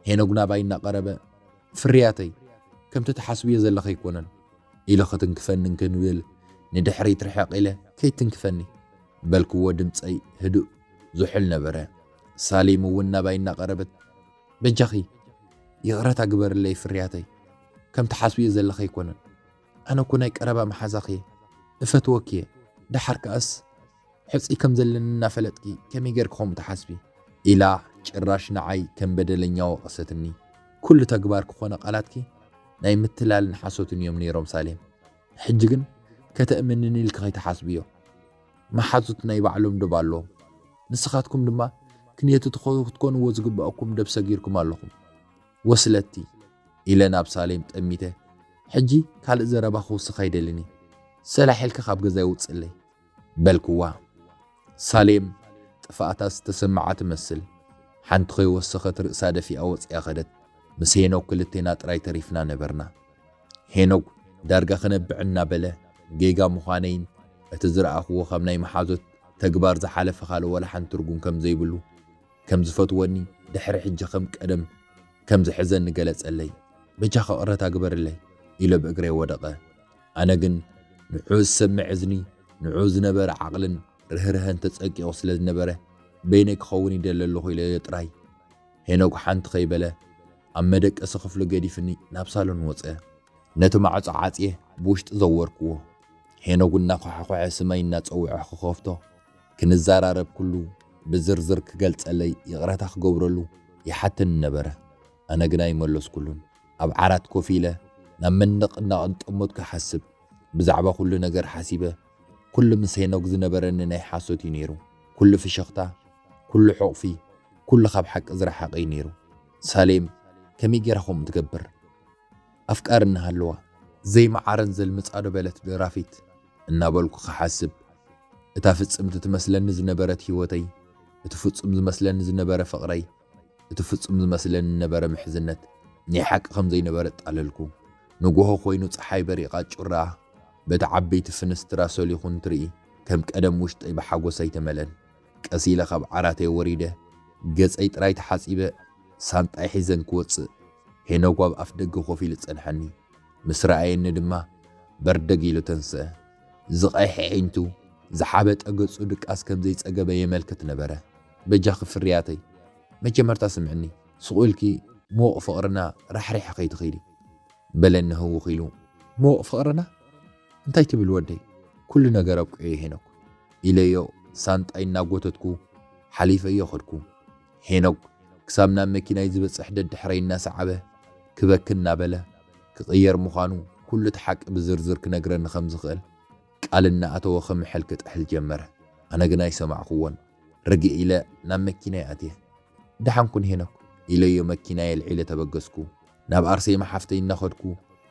ሄኖግ ናባይ እናቐረበ፣ "ፍርያተይ፣ ከምቲ ትሓስብዮ ዘለኺ ኣይኮነን" ኢሉ ክትንክፈኒ እንክንብል፣ "ንድሕሪት ርሕቕ ኢለ ከይትንክፈኒ" በልክዎ። ድምጸይ ህዱእ ዝሑል ነበረ። ሳሌም እውን ናባይ እናቐረበት፣ "በጃኺ ይቕረታ ግበርለይ ፍርያተይ፣ ከም ትሓስብዮ ዘለኺ ኣይኮነን። ኣነ እኮ ናይ ቀረባ መሓዛኺ እየ፣ እፈትወኪ እየ። ደሓር ከኣስ ሕጽይ ከም ዘለኒ እናፈለጥኪ ከመይ ጌርኪ ከምኡ ትሓስቢ?" ኢላ ጭራሽ ንዓይ ከም በደለኛ ወቐሰትኒ። ኩሉ ተግባርኪ ኮነ ቃላትኪ ናይ ምትላልን ሓሶትን እዮም ነይሮም ሳሌም። ሕጂ ግን ከተእምንኒ ኢልኪ ከይትሓስብዮ። መሓዙት ናይ ባዕሎም ዶብ ኣለዎም። ንስኻትኩም ድማ ክንየትትኾ ክትኮንዎ ዝግባኣኩም ደብ ሰጊርኩም ኣለኹም። ወስለቲ ኢለ ናብ ሳሌም ጠሚተ። ሕጂ ካልእ ዘረባ ክውስኽ ኣይደልን እየ። ሰላሕ ኢልካ ካብ ገዛይ ውጽእለይ በልክዋ። ሳሌም ጥፍኣታ ዝተሰምዓ ትመስል። ሓንቲ ከይወሰኸት ርእሳ ደፊኣ ወጺኣ ከደት። ምስ ሄኖግ ክልቴና ጥራይ ተሪፍና ነበርና። ሄኖግ ዳርጋ ክነብዕ እናበለ ጌጋ ምዃነይን እቲ ዝረኣኽዎ ካብ ናይ መሓዞት ተግባር ዝሓለፈ ካልእ ወላ ሓንቲ ትርጉም ከም ዘይብሉ፣ ከም ዝፈትወኒ፣ ድሕሪ ሕጂ ከም ቀደም ከም ዝሕዘኒ ገለጸለይ። "በጃኻ ይቕረታ ግበርለይ" ኢለ ብእግረይ ወደቐ። ኣነ ግን ንዑ ዝሰምዕ እዝኒ፣ ንዑ ዝነበረ ዓቕልን ርህርሀን ተጸቂቑ ስለ ዝነበረ፣ በይነይ ክኸውን ይደሊ ኣለኹ ኢለዮ ጥራይ። ሄኖግ ሓንቲ ከይበለ ኣብ መደቀሲ ክፍሉ ገዲፍኒ ናብ ሳሎን ወጸ። ነቲ ማዕጾ ዓጽየ ብውሽጢ ዘወርክዎ። ሄኖግ እናኳሓኳሐ ስመይ እናጸውዐ ክኸፍቶ፣ ክንዘራረብ ኩሉ ብዝርዝር ክገልጸለይ ይቕረታ ክገብረሉ ይሓተኒ ነበረ። ኣነ ግን ኣይመለስኩሉን። ኣብ ዓራት ኮፍ ኢለ ናብ መንደቕ እናቐንጠመትኩ ይሓስብ። ብዛዕባ ኩሉ ነገር ሓሲበ፣ ኩሉ ምስ ሄኖግ ዝነበረኒ ናይ ሓሶት እዩ ነይሩ። ኩሉ ፍሽኽታ፣ ኩሉ ሕቑፊ፣ ኩሉ ካብ ሓቂ ዝረሓቐ እዩ ነይሩ። ሳሌም ከመይ ጌራ ከምኡ ትገብር? ኣፍቃሪ እናሃለዋ ዘይመዓረን ዘልምጻ ዶ በለት ደራፊት እናበልኩ ክሓስብ፣ እታ ፍጽምቲ ትመስለኒ ዝነበረት ህይወተይ፣ እቲ ፍጹም ዝመስለኒ ዝነበረ ፍቕረይ፣ እቲ ፍጹም ዝመስለኒ ዝነበረ ምሕዝነት ናይ ሓቂ ከም ዘይነበረ ጣለልኩ። ንግሆ ኮይኑ ጸሓይ በሪቓ ጩራኣ በቲ ዓበይቲ ፍንስትራ ሰሊኹ እንትርኢ፣ ከም ቀደም ውሽጠይ ብሓጎስ ኣይተመለን። ቀስ ኢለ ካብ ዓራተይ ወሪደ፣ ገጸይ ጥራይ ተሓጺበ፣ ሳንጣይ ሒዘን ክወጽእ፣ ሄኖግ ኣብ ኣፍ ደገ ኮፍ ኢሉ ጸንሐኒ። ምስ ረኣየኒ ድማ በርደግ ኢሉ ተንስአ። ዝቐይሐ ኣዒንቱ፣ ዝሓበጠ ገጹ ድቃስ ከም ዘይጸገበ የመልክት ነበረ። "በጃኺ ፍርያተይ፣ መጀመርታ ስምዕኒ፣ ስቕ ኢልኪ ምዉቕ ፍቕርና ራሕሪሐ ከይትኺዲ" በለኒ ህውኽ ኢሉ። "ምዉቕ ፍቕርና? እንታይ ትብል ወደይ? ኩሉ ነገር ኣብቂዑ ሄኖክ" ኢለዮ ሳንጣይ እናጎተትኩ ሓሊፈዮ ከድኩ። ሄኖክ ክሳብ ናብ መኪናይ ዝበጽሕ ደድሕረይ እናሰዓበ ክበኪ እናበለ ክቕየር ምዃኑ ኩሉ እቲ ሓቂ ብዝርዝር ክነግረኒ ከም ዝኽእል ቃል እናኣተወ ክምሕል ክጥሕል ጀመረ። ኣነ ግን ኣይሰማዕክዎን። ርግእ ኢለ ናብ መኪናይ ኣትየ። "ደሓን ኩን ሄኖክ" ኢለዮ መኪናይ ኣልዒለ ተበገስኩ። ናብ ኣርሴማ ሓፍተይ እናኸድኩ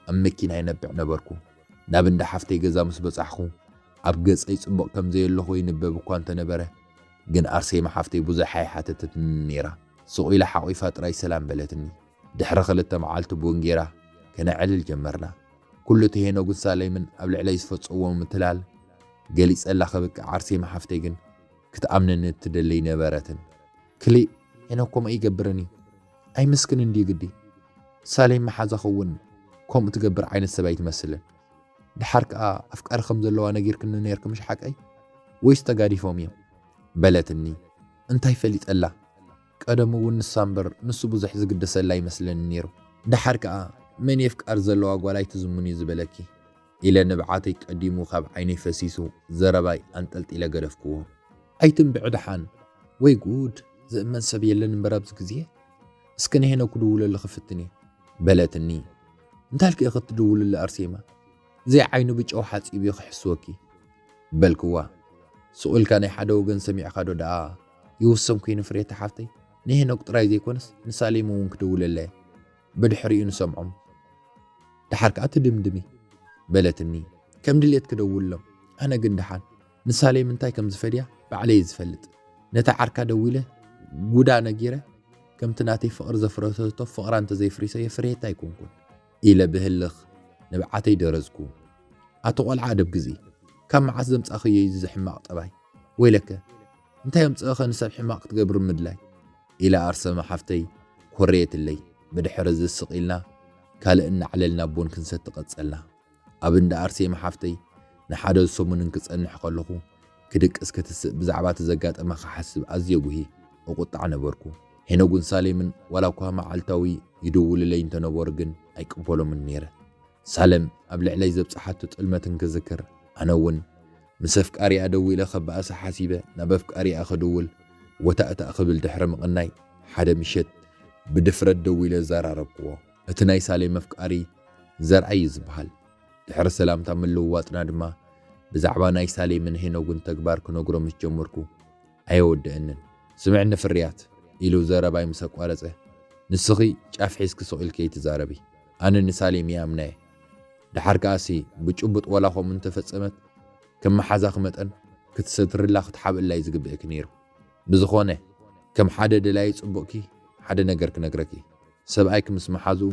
ኣብ መኪና ይነብዕ ነበርኩ። ናብ እንዳ ሓፍተይ ገዛ ምስ በጻሕኩ፣ ኣብ ገጸይ ጽቡቕ ከም ዘየለኹ ይንበብ እኳ እንተነበረ፣ ግን ኣርሴማ ሓፍተይ ብዙሕ ኣይሓተተትንን ነይራ። ስቕ ኢላ ሓቒፋ ጥራይ ሰላም በለትኒ። ድሕሪ ክልተ መዓልቲ ቡን ጌራ ከነዕልል ጀመርና። ኩሉ እቲ ሄኖግን ሳሌምን ኣብ ልዕለይ ዝፈጸምዎ ምትላል ገሊጸላ ከብቅዕ፣ ኣርሴማ ሓፍተይ ግን ክትኣምነኒ እትደሊ ኣይነበረትን። ክሊእ፣ ሄኖክ ከምኡ ኣይገብርን እዩ። ኣይምስክን እንድዩ ግዲ። ሳሌም መሓዛኺ እውን ከምኡ ትገብር ዓይነት ሰብ ኣይትመስልን። ደሓር ከኣ ኣፍቃሪ ከም ዘለዋ ነጊርክኒ ነይርኪ ምሽ ሓቀይ? ወይስ ተጋዲፎም እዮም? በለትኒ። እንታይ ፈሊጠላ? ቀደም እውን ንሳ እምበር ንሱ ብዙሕ ዝግደሰላ ኣይመስለኒ ነይሩ። ደሓር ከኣ መን የፍቃር ዘለዋ ጓል ኣይትዝሙን እዩ ዝበለኪ? ኢለ ንብዓተይ ቀዲሙ ካብ ዓይነይ ፈሲሱ ዘረባይ ኣንጠልጢለ ገደፍክዎ። ኣይትንብዒ ደሓን። ወይ ጉድ፣ ዝእመን ሰብ የለን እምበር ኣብዚ ግዜ። እስኪ ንሄኖክ ክድውለሉ ክፍትን እየ። በለትኒ። እንታይ ኢልኪ ኢኺ ክትድውልሉ ኣርሴማ? ዘይዓይኑ ብጨው ሓጺቡ እዩ ክሕስወኪ። በልክዋ። ስቕ ኢልካ ናይ ሓደ ወገን ሰሚዕካ ዶ ደኣ ይውሰን ኮይኑ ፍሬታ ሓፍተይ? ንሄኖክ ጥራይ ዘይኮነስ ንሳሌም እውን ክድውለላ እየ። ብድሕሪኡ ንሰምዖም። ደሓር ከኣ ትድምድሚ። በለትኒ። ከም ድሌት ክደውልሎም። ኣነ ግን ደሓን ንሳሌም እንታይ ከም ዝፈድያ ባዕለይ ዝፈልጥ። ነታ ዓርካ ደዊለ ጉዳ ነጊረ ከምቲ ናተይ ፍቕሪ ዘፍረሰቶ ፍቕራ እንተዘይፍሪሰዮ ፍሬታ ኣይኮንኩን። ኢለ ብህልኽ ንብዓተይ ደረዝኩ። ኣቲ ቆልዓ ኣደብ ግዜ። ካብ መዓስ ዘምጻኽዮ እዩ እዚ ሕማቕ ጠባይ? ወይለከ እንታይ ኣምጽእኸ ንሰብ ሕማቕ ክትገብር ምድላይ? ኢላ ኣርሰማ ሓፍተይ ኮረየትለይ። ብድሕሪ እዚ ስቕ ኢልና ካልእ እናዕለልና ቡን ክንሰቲ ቀጸልና። ኣብ እንዳ ኣርሴማ ሓፍተይ ንሓደ ሰሙን እንክጸንሕ ከለኹ ክድቅስ ክትስእ ብዛዕባ እቲ ዘጋጠማ ክሓስብ ኣዝየ ጉሂ እቁጣዕ ነበርኩ። ሄኖግን ሳሌምን ዋላ እኳ መዓልታዊ ይድውሉለይ እንተነበሩ ግን ኣይቅበሎምን ነይረ። ሳለም ኣብ ልዕለይ ዘብጽሓቶ ጥልመት እንክዝክር ኣነ እውን ምስ ኣፍቃሪኣ ደዊለ ከበኣሳ ሓሲበ ናብ ኣፍቃሪኣ ክድውል ወታእታእ ክብል ድሕሪ ምቕናይ ሓደ ምሸት ብድፍረት ደዊለ ዘራረብክዎ። እቲ ናይ ሳሌም ኣፍቃሪ ዘርኣይ እዩ ዝበሃል። ድሕሪ ሰላምታ ምልውዋጥና ድማ ብዛዕባ ናይ ሳሌምን ሄኖግን ተግባር ክነግሮ ምስ ጀመርኩ ኣየወደአንን። ስምዕኒ ፍርያት ኢሉ ዘረባይ ምስ ኣቋረጸ ንስኺ ጫፍ ሒዝኪ ስቕ ኢልኪ ኣይትዛረቢ። ኣነ ንሳሌም ይኣምናየ። ደሓር ከኣሲ ብጭቡጥ ዋላ ከምኡ እንተፈጸመት ከም መሓዛኺ መጠን ክትሰትርላ ክትሓብእላ እዩ ዝግብእኪ ነይሩ። ብዝኾነ ከም ሓደ ደላዪ ጽቡቕኪ ሓደ ነገር ክነግረኪ። ሰብኣይኪ ምስ መሓዝኡ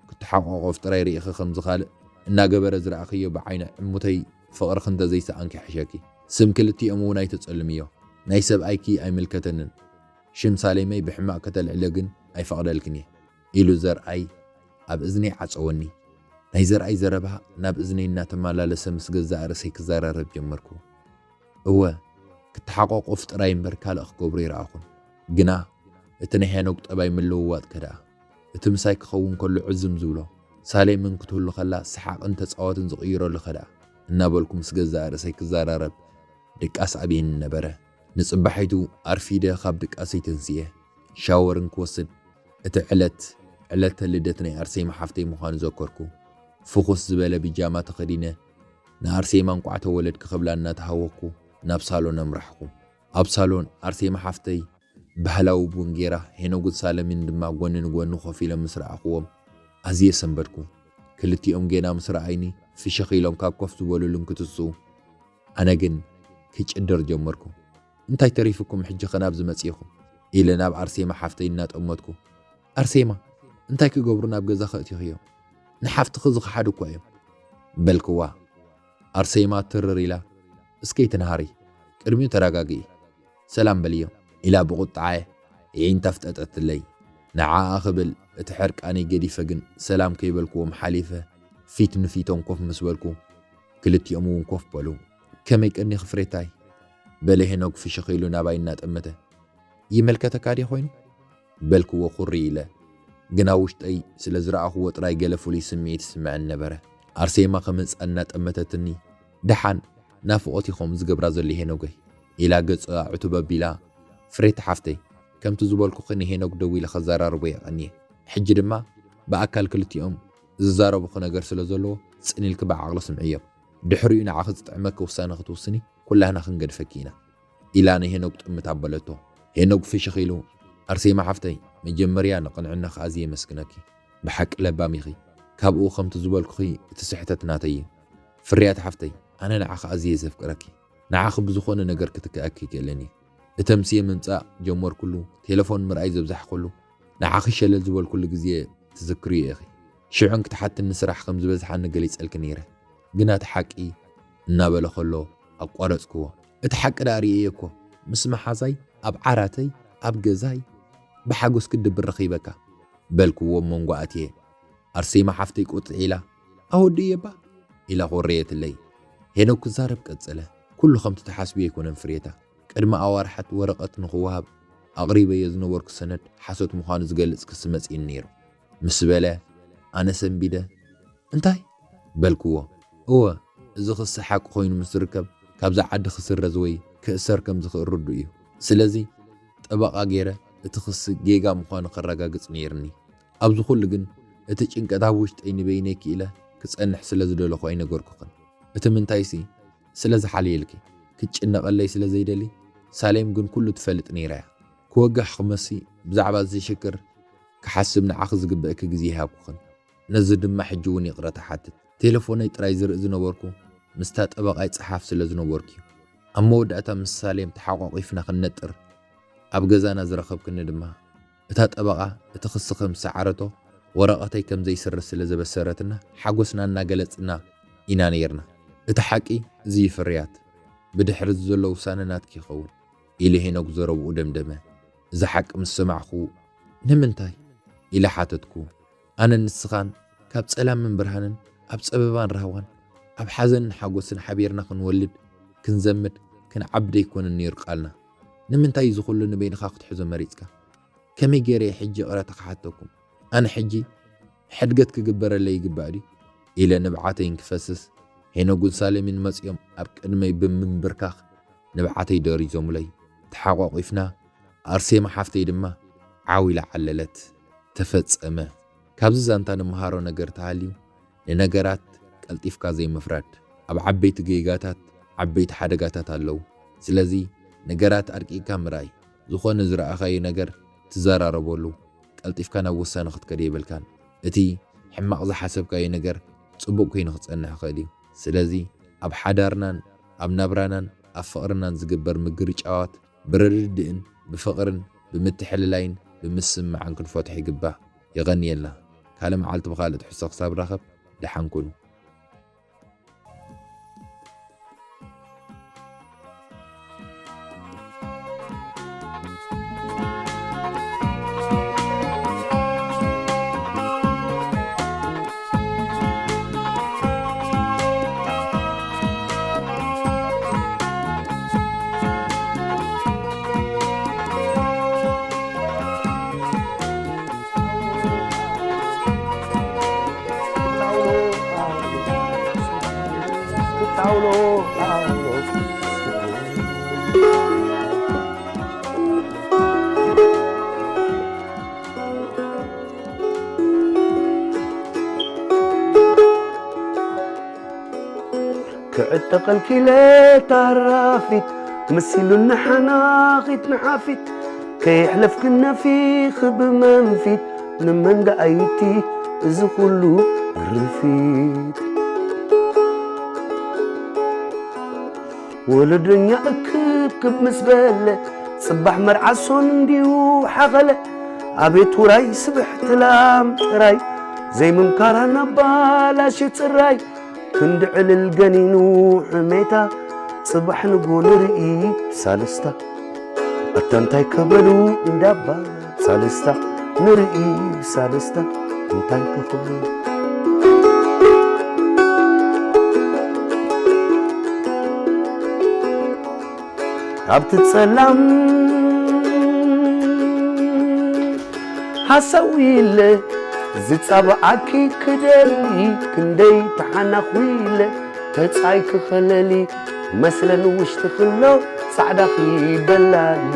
ክተሓቋቆፍ ጥራይ ርኢኺ ከምዚ ካልእ እናገበረ ዝረኣኽዮ ብዓይኒ ዕሙተይ ፍቕርኺ እንተዘይሰኣንኪ ይሕሸኪ። ስም ክልቲኦም እውን ኣይተጸልምዮ። ናይ ሰብኣይኪ ኣይምልከተንን። ሽም ሳሌመይ ብሕማቕ ከተልዕልዮ ግን ኣይፈቕደልክን እየ ኢሉ ዘርኣይ ኣብ እዝነይ ዓጸወኒ። ናይ ዘርኣይ ዘረባ ናብ እዝነይ እናተመላለሰ ምስ ገዛእ ርእሰይ ክዘራረብ ጀመርኩ። እወ፣ ክተሓቋቆፍ ጥራይ እምበር ካልእ ክገብሩ ኣይረኣኹን። ግና እቲ ናይ ሄኖግ ጠባይ ምልውዋጥ ከ ደኣ? እቲ ምሳይ ክኸውን ከሎ ዕዝም ዝብሎ፣ ሳሌምን ክትህሉ ከላ ሰሓቕን ተጻወትን ዝቕይረሉ ከ ደኣ? እናበልኩ ምስ ገዛእ ርእሰይ ክዘራረብ ድቃስ ኣብይኒ ነበረ። ንጽባሒቱ ኣርፊደ ካብ ድቃሰይ ተንሲኤ ሻወር እንክወስድ፣ እቲ ዕለት ዕለተ ልደት ናይ ኣርሴማ ሓፍተይ ምዃኑ ዘከርኩ። ፍኹስ ዝበለ ቢጃማ ተኸዲነ ንኣርሴማ እንቋዕ ተወለድኪ ክብላ እናተሃወኽኩ ናብ ሳሎን ኣምራሕኩ። ኣብ ሳሎን ኣርሴማ ሓፍተይ ባህላዊ ቡን ጌራ፣ ሄኖግን ሳለሚን ድማ ጎኒ ንጎኒ ኮፍ ኢሎም ምስ ረኣኽዎም ኣዝየ ሰንበድኩ። ክልቲኦም ጌና ምስ ረኣይኒ ፍሽኽ ኢሎም ካብ ኮፍ ዝበሉሉ እንክትስኡ፣ ኣነ ግን ክጭድር ጀመርኩ። "እንታይ ተሪፉኩም ሕጂ ኸ ናብዚ መጺእኹም?" ኢለ ናብ ኣርሴማ ሓፍተይ እናጠመትኩ፣ "ኣርሴማ፣ እንታይ ክገብሩ ናብ ገዛ ከእቲኽዮም? ንሓፍትኺ ዝኸሓዱ እኳ እዮም" በልክዋ። ኣርሴማ ትርር ኢላ፣ "እስከ ኣይትንሃሪ፣ ቅድሚኡ ተረጋግኢ፣ ሰላም በልዮም" ኢላ ብቑጥዓ የዒንታ ኣፍጠጠትለይ። ንዓኣ ክብል እቲ ሕርቃነይ ገዲፈ ግን ሰላም ከይበልክዎም ሓሊፈ ፊት ንፊቶም ኮፍ ምስ በልኩ፣ ክልቲኦም እውን ኮፍ በሉ። "ከመይ ቀኒኺ ፍሬታይ?" በለ ሄኖግ ፍሽኽ ኢሉ ናባይ እናጠመተ። "ይመልከተካ ድዩ ኮይኑ?" በልክዎ ኩሪ ኢለ። ግና ውሽጠይ ስለ ዝረኣኽዎ ጥራይ ገለ ፍሉይ ስምዒት ይስምዐኒ ነበረ። ኣርሴማ ከመጻ እናጠመተትኒ፣ "ደሓን ናፍቖት ኢኹም ዝገብራ ዘሎ ሄኖገይ" ኢላ ገጻ ዕቱብ ኣቢላ፣ "ፍሬታ ሓፍተይ፣ ከምቲ ዝበልኩኺ ንሄኖግ ደዊለ ከዘራርቦ የቐንየ። ሕጂ ድማ ብኣካል ክልቲኦም ዝዛረቡኺ ነገር ስለ ዘለዎ ጽን ኢልኪ ብዓቕሊ ስምዕዮም። ድሕሪኡ ንዓኺ ዝጥዕመኪ ውሳነ ክትውስኒ ኩላህና ክንገድፈኪ ኢና" ኢላ ንሄኖግ ጥምት ኣበለቶ። ሄኖግ ፍሽኽ ኢሉ፣ "ኣርሴማ ሓፍተይ፣ መጀመርያ ንቕንዕናኺ ኣዝየ የመስግነኪ። ብሓቂ ለባም ኢኺ። ካብኡ ከምቲ ዝበልኩኺ እቲ ስሕተት ናተይ እዩ። ፍርያት ሓፍተይ፣ ኣነ ንዓኺ ኣዝየ ዘፍቅረኪ። ንዓኺ ብዝኾነ ነገር ክትክኣኪ ኣይክእልን እየ። እተምስየ ምምጻእ ጀመርኩሉ፣ ቴሌፎን ምርኣይ ዘብዛሕኩሉ፣ ንዓኺ ሸለል ዝበልኩሉ ግዜ ትዝክርዮ ኢኺ። ሽዑ እንክትሓትኒ ስራሕ ከም ዝበዝሓኒ ገሊጸልኪ ነይረ። ግና እቲ ሓቂ" እናበለ ከሎ ኣቋረጽክዎ። "እቲ ሓቂ ደኣ ርእየዮ እኮ፣ ምስ መሓዛይ፣ ኣብ ዓራተይ፣ ኣብ ገዛይ፣ ብሓጎስ ክድብር ረኺበካ" በልክዎ ኣብ መንጎ ኣትየ። ኣርሴማ ሓፍተይ ቁጥዕ ኢላ፣ "ኣወዲ እየባ?" ኢላ ኮረየትለይ። ሄኖክ ክዛረብ ቀጸለ። "ኩሉ ከምቲ ትሓስብዮ ኣይኮነን ፍሬታ። ቅድሚ ኣዋርሓት ወረቐት ንኽወሃብ ኣቕሪበዮ ዝነበርኩ ሰነድ ሓሶት ምዃኑ ዝገልጽ ክሲ መጺኡኒ ነይሩ" ምስ በለ፣ ኣነ ሰንቢደ፣ "እንታይ?" በልክዎ። "እወ፣ እዚ ክሲ ሓቂ ኮይኑ ምስ ዝርከብ፣ ካብዛ ዓዲ ክስረዝ ወይ ክእሰር ከም ዝኽእል ርዱእ እዩ። ስለዚ፣ ጠበቓ ገይረ እቲ ክሲ ጌጋ ምዃኑ ከረጋግጽ ነይርኒ። ኣብዚ ኩሉ ግን፣ እቲ ጭንቀት ኣብ ውሽጠይ ንበይነይ ክኢለ ክጸንሕ ስለ ዝደለኹ ኣይነገርኩኽን። እቲ ምንታይሲ፣ ስለ ዝሓልየልኪ፣ ክትጭነቐለይ ስለ ዘይደሊ፣ ሳሌም ግን ኩሉ ትፈልጥ ነይራ እያ። ክወግሕ ክመሲ፣ ብዛዕባ እዚ ሽክር ክሓስብ ንዓኺ ዝግበእኪ ግዜ ይሃብኩኽን። ነዚ ድማ ሕጂ እውን ይቕረታ ሓትት። ቴሌፎነይ ጥራይ ዝርኢ ዝነበርኩ፣ ምስታ ጠበቓይ ጸሓፍ ስለ ዝነበርኩ እዩ። ኣብ መወዳእታ ምስ ሳሌም ተሓቋቒፍና ክንነጥር፣ ኣብ ገዛና ዝረኸብክኒ ድማ፣ እታ ጠበቓ እቲ ክሲ ከም ዝሰዓረቶ፣ ወረቐተይ ከም ዘይስረዝ ስለ ዘበሰረትና፣ ሓጎስና እናገለጽና ኢና ነይርና። እቲ ሓቂ እዚ እዩ ፍርያት። ብድሕሪ እዚ ዘሎ ውሳነ ናትኪ ይኸውን" ኢሉ ሄኖክ ዘረብኡ ደምደመ። እዚ ሓቂ ምስ ሰማዕኩ፣ "ንምንታይ?" ኢለ ሓተትኩ። ኣነን ንስኻን ካብ ጸላምን ብርሃንን፣ ኣብ ጸበባን ራህዋን፣ ኣብ ሓዘንን ሓጎስን ሓቢርና ክንወልድ፣ ክንዘምድ፣ ክንዓቢ ደይኮነን ነይሩ ቃልና? ንምንታይ እዚ ኩሉ ንበይንኻ ክትሕዞ መሪጽካ? ከመይ ገይረ እየ ሕጂ ይቕረታ ክሓተኩም? ኣነ ሕጂ ሕድገት ክግበረለይ ይግባእ ድዩ? ኢለ ንብዓተይ እንክፈስስ፣ ሄኖግን ሳሌምን መጺኦም ኣብ ቅድመይ ብምንብርካኽ ንብዓተይ ደሪዞምለይ። ተሓቋቒፍና፣ ኣርሴማ ሓፍተይ ድማ ዓው ኢላ ዓለለት። ተፈጸመ። ካብዚ ዛንታ ንመሃሮ ነገር ተሃልዩ፣ ንነገራት ቀልጢፍካ ዘይምፍራድ፣ ኣብ ዓበይቲ ጌጋታት ዓበይቲ ሓደጋታት ኣለዉ። ስለዚ ነገራት ኣርቂቕካ ምርኣይ፣ ዝኾነ ዝረኣኻዮ ነገር ትዘራረበሉ፣ ቀልጢፍካ ናብ ውሳነ ክትከድ የብልካን። እቲ ሕማቕ ዝሓሰብካዮ ነገር ጽቡቕ ኮይኑ ክጸንሕ ይኽእል እዩ። ስለዚ ኣብ ሓዳርናን ኣብ ናብራናን ኣብ ፍቕርናን ዝግበር ምግርጫዋት ብርድድእን ብፍቕርን ብምትሕልላይን ብምስምማዕን ክንፈትሖ ይግባእ። የቐንየልና። ካልእ መዓልቲ ብኻልእ ትሕዝቶ ክሳብ ንራኸብ፣ ደሓን ኩኑ። ክዕጠቐልኪ ኢለ ታራፊት፣ መሲሉኒ ሓናኺት ንሓፊት፣ ከየሕለፍክን ነፊኺ ብመንፊት፣ ንመን ደኣ ኢልኪ እዚ ኩሉ ግርፊት? ወለደኛ እክብክብ ምስ በለ፣ ጽባሕ መርዓ ሶን እንድዩ ሓኸለ። ኣቤት ውራይ ስብሕቲ ላም ጥራይ፣ ዘይምምካራ ናብ ባላሽ ጽራይ። ክንዲ ዕልል ገኒኑ ሕሜታ፣ ጽባሕ ንጎ ንርኢ ብሳልስታ። ኣታ እንታይ ከበሉ እንዳባ ሳልስታ ንርኢ ብሳልስታ እንታይ ክኽብሉ። ኣብቲ ጸላም ሃሰው ኢለ ዝጻብዓኪ ክደሊ ክንደይ ተሓናኹ ኢለ ተጻይ ክኸለሊ መስለን ውሽጢ ክሎ ጻዕዳኺ በላሊ።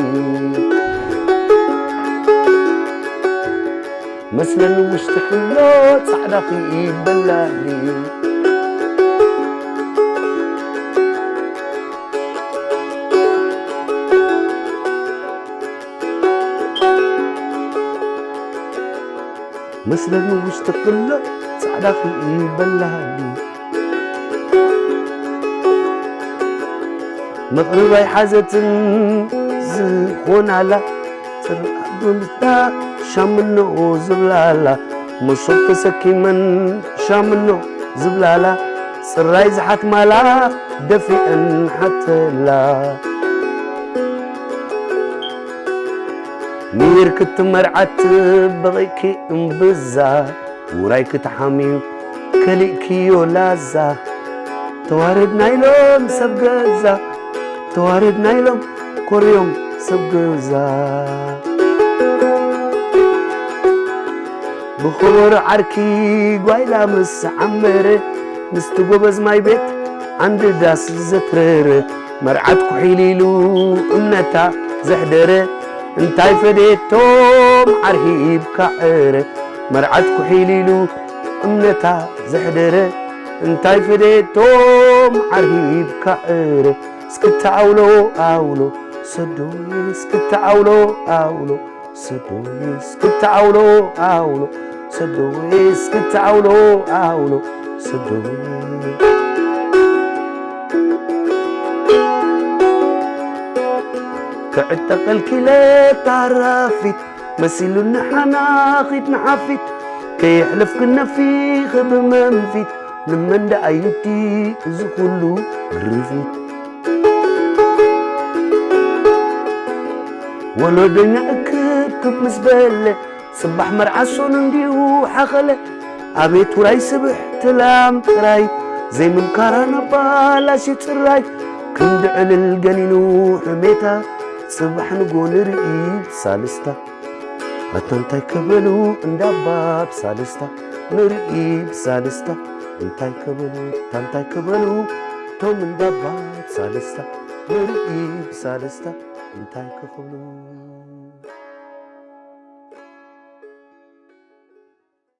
መስለን ውሽጢ ክሎ ጻዕዳኺ በላሊ። መስለን ውሽጢ ክሎ ጻዕዳኺ በላሊ። መቕርብ ኣይሓዘትን ዝኾናላ፣ ጽር ኣዶልታ ሻምኖ ዝብላላ፣ መሶብ ተሰኪመን ሻምኖ ዝብላላ፣ ጽራይ ዝሓትማላ ደፊአን ሓተላ። ሚር ክትመርዓት በቒዕኪ እምብዛ፣ ውራይ ክትሓምዩ ከሊእክዮ ላዛ። ተዋረድና ኢሎም ሰብ ገዛ፣ ተዋረድና ኢሎም ኮርዮም ሰብ ገዛ። ብኽቡር ዓርኪ ጓይላ ምስ ዓመረ፣ ምስቲ ጎበዝ ማይ ቤት ዓንዲ ዳስ ዘትረረ፣ መርዓት ኩሒል ኢሉ እምነታ ዘሕደረ፣ እንታይ ፈዴቶም ዓርሂብ ካዕረ። መርዓት ኩሒል ኢሉ እምነታ ዘሕደረ፣ እንታይ ፈዴቶም ዓርሂብ ካዕረ። እስክታ ኣውሎ ኣውሎ ሰዶይ፣ እስክታ ኣውሎ ኣውሎ ሰዶይ፣ እስክታ ኣውሎ ኣውሎ ሰዶይ፣ እስክታ ኣውሎ ኣውሎ ሰዶይ። ክዕጠቐልኪ ኢለ ታራፊት፣ መሲሉኒ ሓናኺት ንሓፊት፣ ከየሕለፍክን ነፊኺ ብመንፊት፣ ንመን ደኣ እዩ እቲ እዚ ኩሉ ግርፊት? ወለዶኛ እክብክብ ምስ በለ፣ ጽባሕ መርዓ ሶኑ እንዲሁ ሓኸለ። ኣቤት ውራይ ስብሕቲ ላም ጥራይ፣ ዘይምምካራ ነባላሽ ጽራይ፣ ክንዲ ዕልል ገኒኑ ሕሜታ፣ ጽባሕ ንጎ ንርኢ ብሳልስታ። ኣታ እንታይ ከበሉ እንዳባ ብሳልስታ፣ ንርኢ ብሳልስታ። እንታይ ከበሉ፣ ኣታ እንታይ ከበሉ፣ ቶም እንዳባ ብሳልስታ፣ ንርኢ ብሳልስታ። እንታይ ክኽብሉ።